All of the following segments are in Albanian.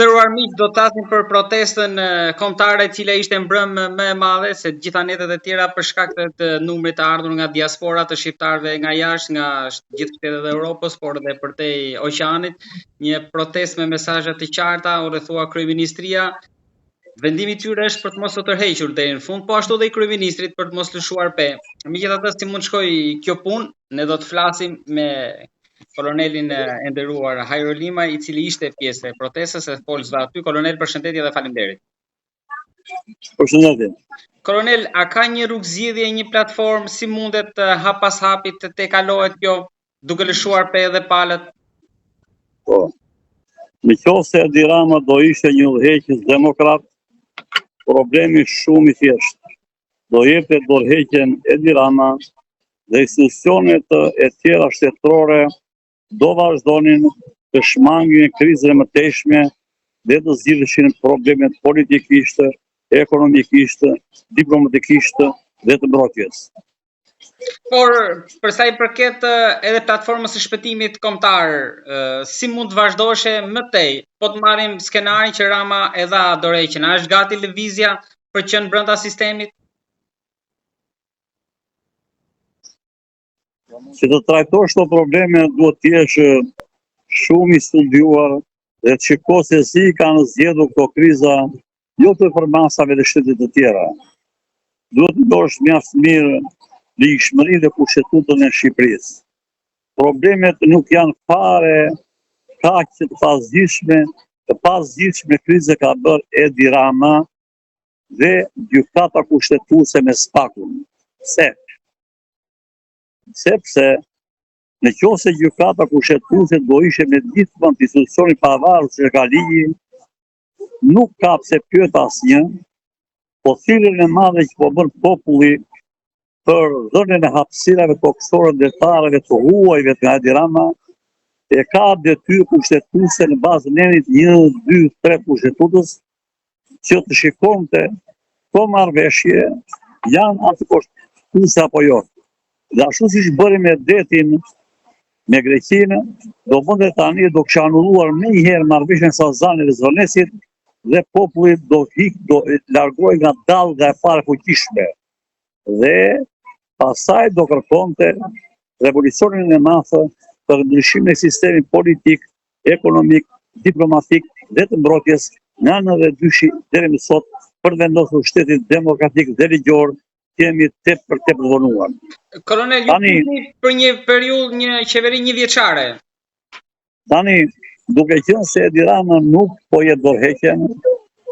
Nderuar miq, do të flasim për protestën kombëtare e cila ishte mbrëmë më e madhe se të gjitha netët e tjera për shkak të, të numrit të ardhur nga diaspora të shqiptarëve nga jashtë, nga gjithë shtetet e Europës, por edhe përtej oqeanit, një protestë me mesazhe të qarta, u rrethua kryeministria. Vendimi i tyre është për të mos u tërhequr deri në fund, po ashtu dhe i kryeministrit për të mos lëshuar pe. Megjithatë, si mund të shkojë kjo punë, ne do të flasim me kolonelin e nderuar Hajro Limaj, i cili ishte pjesë e protestës e folësve aty. Kolonel, përshëndetje dhe faleminderit. Përshëndetje. Kolonel, a ka një rrugëzgjidhje, një platformë si mundet hap pas hapi të tejkalohet kjo duke lëshuar pe edhe palët? Po. Në qoftë se Edi Rama do ishte një udhëheqës demokrat, problemi shumë i thjeshtë. Do jepte dorëheqjen Edi Rama dhe institucionet e tjera shtetërore do vazhdonin të shmangin krizën e mëtejshme dhe të zgjidheshin problemet politikisht, ekonomikisht, diplomatikisht dhe të mbrojtjes. Por, për sa i përket edhe platformës së shpëtimit kombëtar, si mund të vazhdoheshe më tej? Po të marrim skenarin që Rama e dha dorëheqjen, a është gati lëvizja për të qenë brenda sistemit? Që të trajtosh këto probleme duhet të jesh shumë i studiuar dhe të shikosh se si kanë zgjedhur këto kriza jo të përmasave të shteteve të tjera. Duhet të njohësh mjaft mirë ligjshmërinë dhe kushtetutën e Shqipërisë. Problemet nuk janë fare kaq të pazgjidhshme, të pazgjidhshme krizën ka bërë Edi Rama dhe gjykata kushtetuese me SPAK-un. Pse? Sepse në qoftë se gjykata kushtetuese do ishe me gjithë mend institucion i pavarur që ka ligji, nuk ka pse pyet asnjë, po thirrjen e madhe që po bën populli për dhënien e hapësirave tokësore detare të huajve nga Edi Rama, e ka detyrë kushtetuese në bazë nenit 1, 2, 3 kushtetutës, që të shikonte këto marrëveshje janë antikushtetuese apo jo. Dhe ashtu siç bëri me detin me Greqinë, do bënte tani do kishte anulluar menjëherë marrëveshjen e Sazanit dhe Zvërnecit dhe populli do hik, do largohej nga dallga e parë e fuqishme. Dhe pastaj do kërkonte revolucionin e madh për ndryshimin e sistemit politik, ekonomik, diplomatik dhe të mbrojtjes nga 92-shi deri më sot për të vendosur shtetin demokratik dhe ligjor jemi tepër tepër vonuar. Kolonel, ju tani, për një periudhë një qeveri njëvjeçare. Tani, duke qenë se Edi Rama nuk po jep dorëheqjen,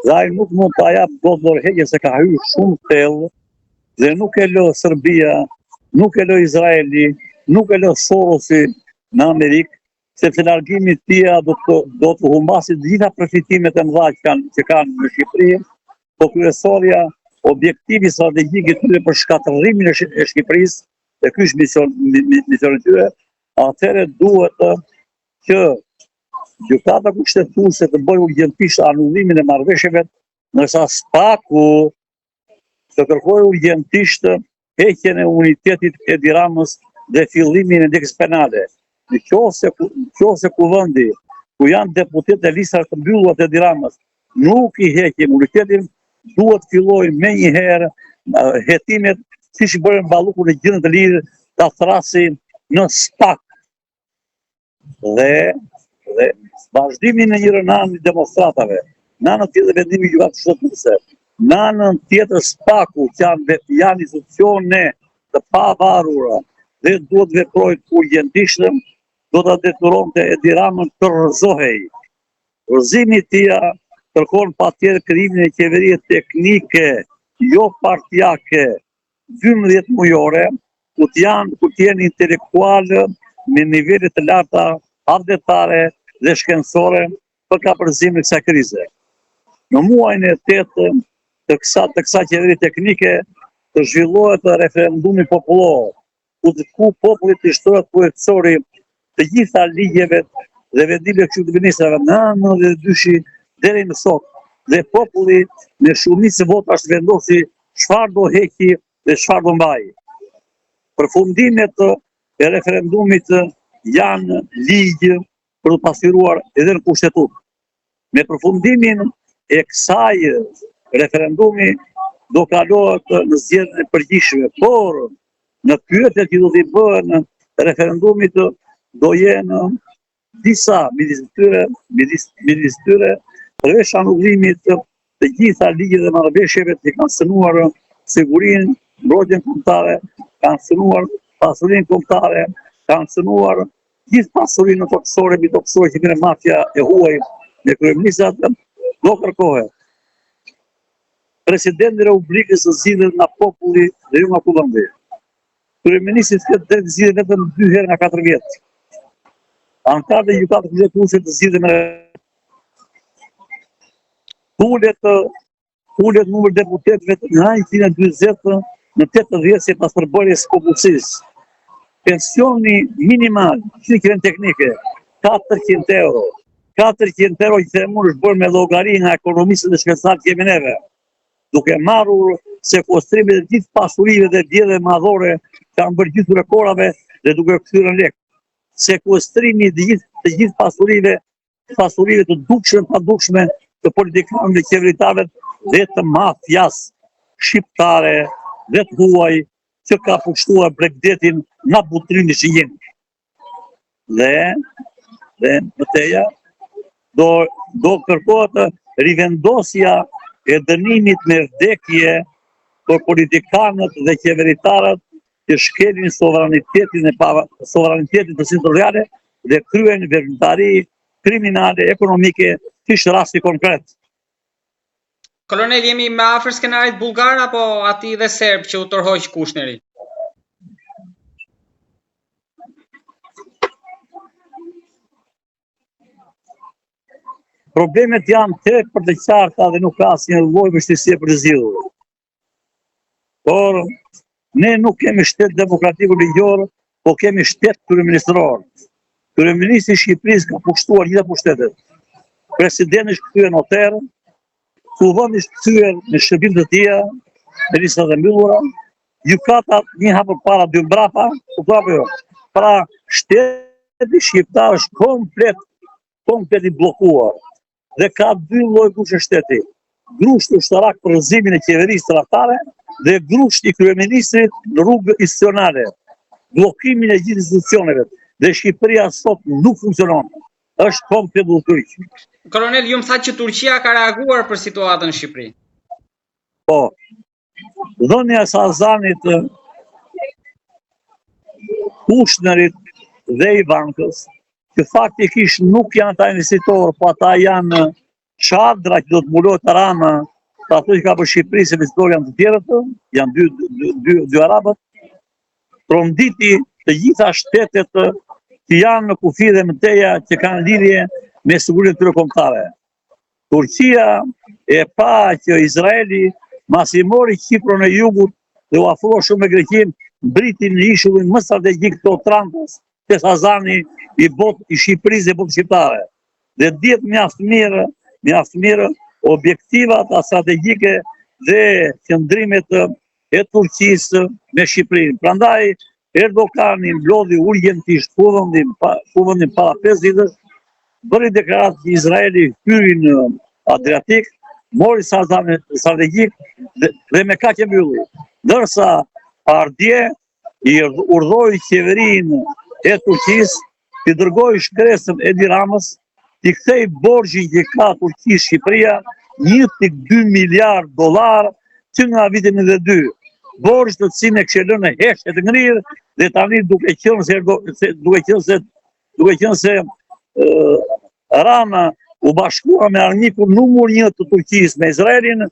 dhe ai nuk mund ta jap dot dorëheqjen se ka hyrë shumë thellë dhe nuk e lë Serbia, nuk e lë Izraeli, nuk e lë Sorosi në Amerikë, sepse largimi i tij do të do të humbasi të gjitha përfitimet e mëdha që kanë që kanë në Shqipëri, po kryesorja objektivi strategjik i tyre për shkatërrimin e Shqipërisë, dhe ky është mision misioni i tyre, atëherë duhet që gjykata kushtetuese të bëjë urgjentisht anullimin e marrëveshjeve, ndërsa SPAK-u të kërkojë urgjentisht heqjen e imunitetit Edi Ramës dhe fillimin e ndjekjes penale. Në qoftë se kuvendi, ku janë deputetët e listave të mbyllura të Edi Ramës, nuk i heq imunitetin, duhet të fillojë menjëherë hetimet, siç bëri Balluku në gjendje të lirë, ta thërrasi në SPAK. Dhe, dhe vazhdimi në njërën anë i demonstratave, në anën tjetër vendimi i gjykatës kushtetuese, në anën tjetër SPAK-u që janë, janë institucione të pavarura dhe duhet të veprojnë urgjentisht, do ta detyronte Edi Ramën të rrëzohej. Rrëzimi i tij kërkon patjetër krijimin e qeverie teknike, jo partiake, 12 mujore, ku të janë, ku të jenë intelektualë me nivele të larta atdhetare dhe shkencore për kapërcimin e kësaj krize. Në muajin e tetë të kësaj të kësaj qeverie teknike të zhvillohet referendumi popullor, ku të ku populli të shtrohet pyetësori të gjitha ligjeve dhe vendimeve të Këshillit të Ministrave nga 92-shi deri më sot dhe populli me shumicë votash të vendosi çfarë do heqi dhe çfarë do mbajë. Përfundimet e referendumit janë ligj për t'u pasqyruar edhe në kushtetutë. Me përfundimin e kësaj referendumi do kalohet në zgjedhjet e përgjithshme, por në pyetjet që do t'i bëhen referendumit do jenë disa midis tyre, midis midis tyre përveç anullimit të të gjitha ligjeve dhe marrëveshjeve që kanë cënuar sigurinë, mbrojtjen kombëtare, kanë cënuar pasurinë kombëtare, kanë cënuar gjithë pasurinë tokësore, mbitokësore që merr mafia e huaj me kryeministrat, do kërkohet. Presidenti i Republikës të zgjidhet nga populli dhe jo nga kuvendi. Kryeministri të ketë drejtë të zgjidhet vetëm dy herë nga 4 vjet. Anëtarët e gjykatës kushtetuese të zgjidhen me ulet ulet numri i deputetëve nga 140 në 80 sipas përbërjes së popullsisë. Pensioni minimal, që qenë teknike, 400 euro. 400 euro që them unë është bërë me llogari nga ekonomistët dhe shkencëtarët që kemi neve. Duke marrur sekuestrimet e gjithë pasurive dhe vjedhjeve madhore që kanë bërë gjithë rekorave dhe duke kthyer në lek. Sekuestrimi i gjithë të gjithë pasurive pasurive të dukshme padukshme të politikanëve, qeveritarëve dhe të mafias shqiptare dhe të huaj që ka pushtuar bregdetin nga Butrinti në Shëngjin. Dhe, dhe më teja, do, do kërkohet rivendosja e dënimit me vdekje për politikanët dhe qeveritarët që shkelin sovranitetin e pa, sovranitetin të territoriale dhe kryejnë veprimtari kriminale ekonomike, siç është rasti konkret. Kolonel, jemi më afër skenarit bullgar apo atij dhe serb që u tërhoq Kushneri? Problemet janë tepër të qarta dhe nuk ka asnjë lloj vështirësie për të zgjidhur. Por ne nuk kemi shtet demokratik ligjor, po kemi shtet kryeministror. Kryeministri i Shqipërisë ka pushtuar gjitha pushtetet. Presidenti është kthyer në noter, kuvendi është kthyer në shërbim të tij, me listat e mbyllura, gjykatat një hap përpara dy mbrapa, kupton apo jo? Pra, shteti shqiptar është komplet komplet i bllokuar dhe ka dy lloj grusht shteti. Grusht ushtarak për rrëzimin e qeverisë tradhtare dhe grusht i kryeministrit në rrugë institucionale. Bllokimin e gjithë institucioneve dhe Shqipëria sot nuk funksionon. Është komplet udhëkryq. Kolonel, ju më thatë që Turqia ka reaguar për situatën në Shqipëri. Po. Dhënia e Sazanit Kushnerit dhe Ivankës, që faktikisht nuk janë ata investitorë, po ata janë çadra që do të mbulohet Rama, për ato që ka për Shqipëri, se investitorë janë të tjerët, janë dy, dy, dy, dy arabët, tronditi të gjitha shtetet që janë në kufi dhe më teja që kanë lidhje me sigurinë e tyre kombëtare. Turqia e pa që Izraeli masi mori Qipron e Jugut dhe u afrua shumë me Greqinë, mbriti në ishullin më strategjik të Otrantos, te Sazani i bot i Shqipërisë dhe botës shqiptare. Dhe dihet mjaft mirë, mjaft mirë objektivat strategjike dhe qëndrimet e Turqisë me Shqipërinë. Prandaj Erdogani mblodhi urgjentisht kuvendin, pa, kuvendin para 5 ditësh, bëri deklaratë që Izraeli hyri në Adriatik, mori Sazanin strategjik dhe, dhe me kaq e mbylli. Ndërsa pardje i urdhëroi qeverinë e Turqisë t'i dërgojë shkresën Edi Ramës, t'i kthejë borxhin që ka Turqisë Shqipëria 1.2 miliard dollar që nga viti 92. Borxh të cilin e kishte lënë në heshtje të ngrirë dhe tani duke qenë se duke qenë se duke qenë se Rama u bashkua me armikun numër një të Turqisë me Izraelin,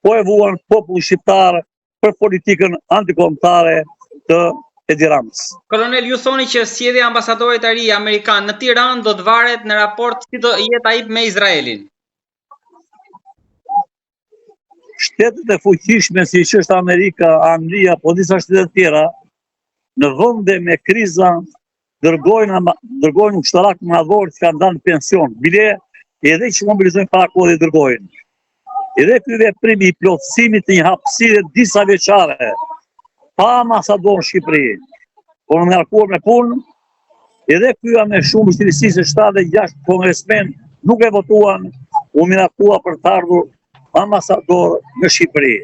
po e vuan populli shqiptar për politikën antikombëtare të Edi Ramës. Kolonel, ju thoni që sjellja e ambasadorit të ri amerikan në Tiranë do të varet në raport si do jetë ai me Izraelin. Shtetet e fuqishme siç është Amerika, Anglia, po disa shtete të tjera, në vende me kriza dërgojnë dërgojnë ushtarakë madhorë që kanë dalë në pension, bile edhe që mobilizojnë para kohë dhe dërgojnë. Edhe ky veprim i plotësimit të një hapësire disavjeçare, pa ambasador në Shqipëri, por në ngarkuar me punë, edhe ky me shumë vështirësi se 76 kongresmen nuk e votuan. u miratua për të ardhur ambasador në Shqipëri.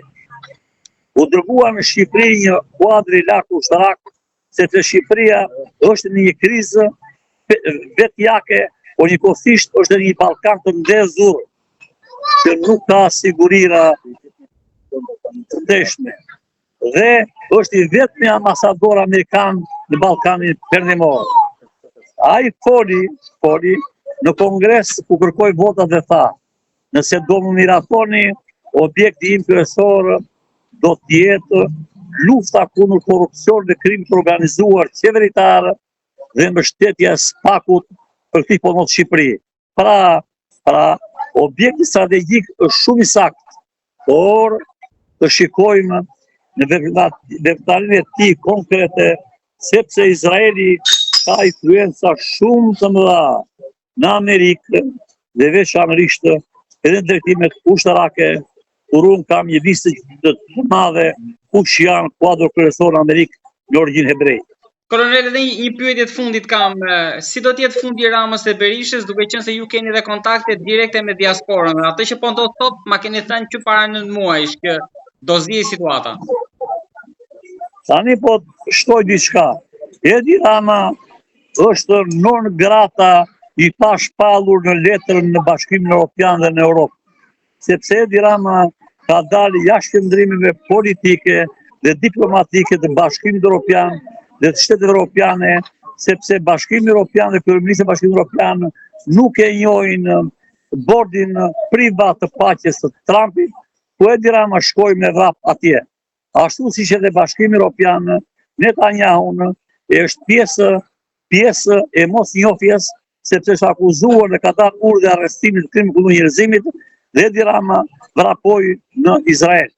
U dërgua në Shqipëri një kuadër i lartë ushtarak, sepse Shqipëria është në një krizë vetjake, por njëkohësisht është në një Ballkan të ndezur, që nuk ka sigurira të ndershme. Dhe është i vetmi ambasador amerikan në Ballkanin Perëndimor. Ai foli, foli në kongres ku kërkoi votat dhe tha, Nëse do më miratoni, objekti im kryesor do të jetë lufta kundër korrupsionit dhe krimit të organizuar qeveritar dhe mbështetja e SPAK-ut për këtë po ndodh në Shqipëri. Pra, pra, objekti strategjik është shumë i saktë, por të shikojmë në veprimtarinë e tij konkrete, sepse Izraeli ka influenca shumë të mëdha në Amerikë dhe veçanërisht edhe në drejtimet ushtarake, kur unë kam një listë të madhe kush janë kuadro kryesor në Amerikë në origjinë hebrej. Kolonel, edhe një, një pyetje të fundit kam, si do të jetë fundi i Ramës e Berishës, duke qenë se ju keni edhe kontakte direkte me diasporën, dhe atë që po ndodh sot, ma keni thënë që para 9 muajsh që do zihej situata. Tani po shtoj diçka. Edi Rama është non grata i pashpallur në letrën në Bashkimin Europian dhe në Europë, sepse Edi Rama ka dalë jashtë qëndrimeve politike dhe diplomatike të Bashkimit Europian dhe të shteteve europiane, sepse Bashkimi Europian dhe kryeministri i Bashkimit Europian nuk e njohin bordin privat të paqes të Trumpit, ku Edi Rama shkoi me vrap atje. Ashtu siç edhe Bashkimi Europian, Netanyahun është pjesë pjesë e mosnjohjes sepse është akuzuar dhe ka dalë urdhri i arrestimit të krimit kundër njerëzimit dhe Edi Rama vrapoi në Izrael.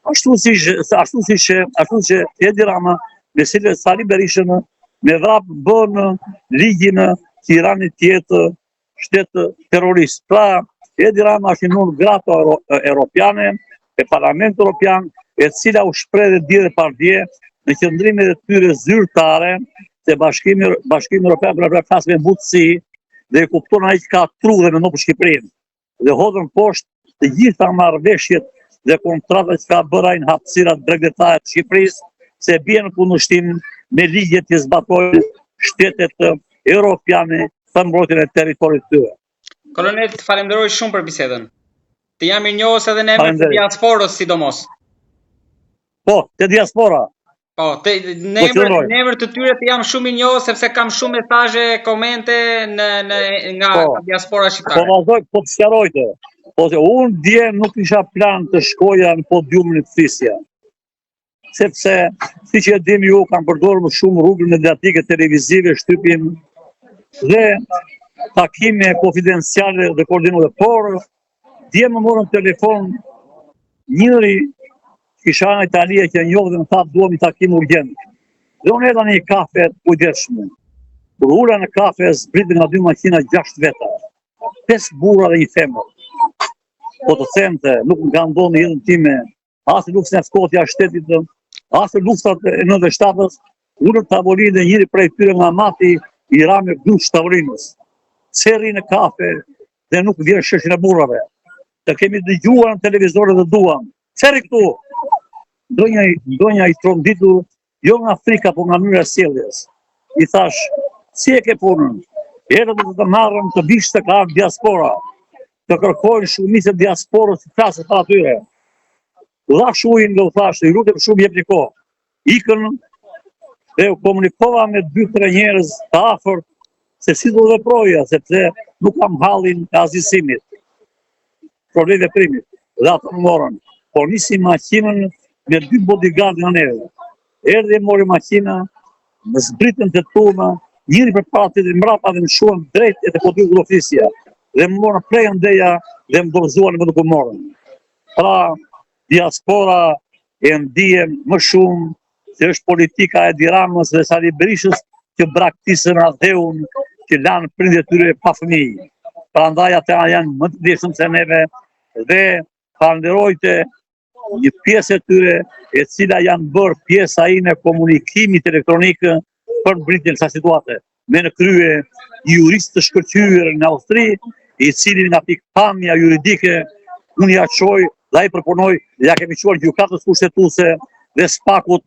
Ashtu siç ashtu siç ashtu siç Edi Rama me Sali Berishën me vrap bën ligjin që Irani të jetë shtet terrorist. Pra, Edi Rama është një non grata europiane, e Parlamentit Europian, e cila u shpreh dhe dje dhe pardje në qëndrimet e tyre zyrtare se Bashkimi Bashkimi Europian pra pra flas me butësi dhe e kupton ai që ka tru dhe mendon për Shqipërinë. Dhe hodhën poshtë të gjitha marrëveshjet dhe kontratat që ka bërë ai në hapësirat bregdetare të Shqipërisë, se bien në kundërshtim me ligjet që zbatojnë shtetet europiane për mbrojtjen e territorit të tyre. Kolonel, të falenderoj shumë për bisedën. Të jam mirënjohës edhe në emër të diasporës sidomos. Po, të diaspora. Po, të, në po, emër në emër të tyre të jam shumë mirënjohës sepse kam shumë mesazhe, komente në në nga po, diaspora shqiptare. Po vazhdoj, po të sqaroj të. Po se unë dje nuk kisha plan të shkoja në podiumin e flisja. Sepse siç e dini ju kam përdorur më shumë rrugën mediatike, televizive, shtypin dhe takime konfidenciale dhe koordinuar. Por Dje më morën telefon njëri kisha në Italia që njoh dhe më tha duam një takim urgjent. Dhe unë erdha në një kafe të kujdesshme. Kur u ula në kafe zbritën nga dy makina 6 veta. 5 burra dhe një femër. Po të them të, nuk më ka ndodhur në jetën time as në luftën e ftohtë jashtë shtetit, as në luftrat e 97-ës, u ulën në tavolinë dhe njëri prej tyre nga Mati i ra me grusht tavolinës. Pse rri në kafe dhe nuk vjen në sheshin e burrave. Të kemi dëgjuar në televizor dhe duam. Pse rri këtu? Ndonja, ndonja i tronditur, jo nga frika, por nga mënyra e sjelljes. I thash, si e ke punën? Erdhëm të të marrëm të vish te ka diaspora, të kërkojnë shumicë e diasporës të flasësh para tyre. U dhash ujin dhe u thash, ju lutem shumë jepni kohë. Ikën dhe u komunikova me 2-3 njerëz të afërt se si do veproja, sepse nuk kam hallin e asgjësimit, problemi i veprimit, dhe ato më morën. Por nisi makinën me dy bodyguard nga neve. Erdhi e mori makina, më zbritën te turma, njëri përpara tjetri mbrapa dhe më çuan drejt e te podiumi ku do flisja. Dhe më morën prej andeja dhe më dorëzuan në vendin ku morën. Pra, diaspora e ndien më shumë se është politika e Edi Ramës dhe Sali Berishës që braktisën atdheun që lanë prindërit e tyre pa fëmijë. Prandaj ata janë më të ndjeshëm se neve dhe falënderoj të një pjesë e tyre e cila janë bërë pjesa ime e komunikimit elektronik për mbërritjen e kësaj situate. Me në krye një jurist të shkëlqyer në Austri, i cili nga pikëpamja juridike unë ia çoj dhe ai përpunoi dhe ia kemi çuar gjykatës kushtetuese dhe SPAK-ut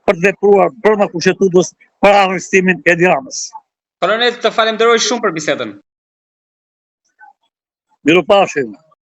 për të vepruar brenda kushtetutës për arrestimin e Edi Ramës. Kolonel, të falenderoj shumë për bisedën. Mirupafshim.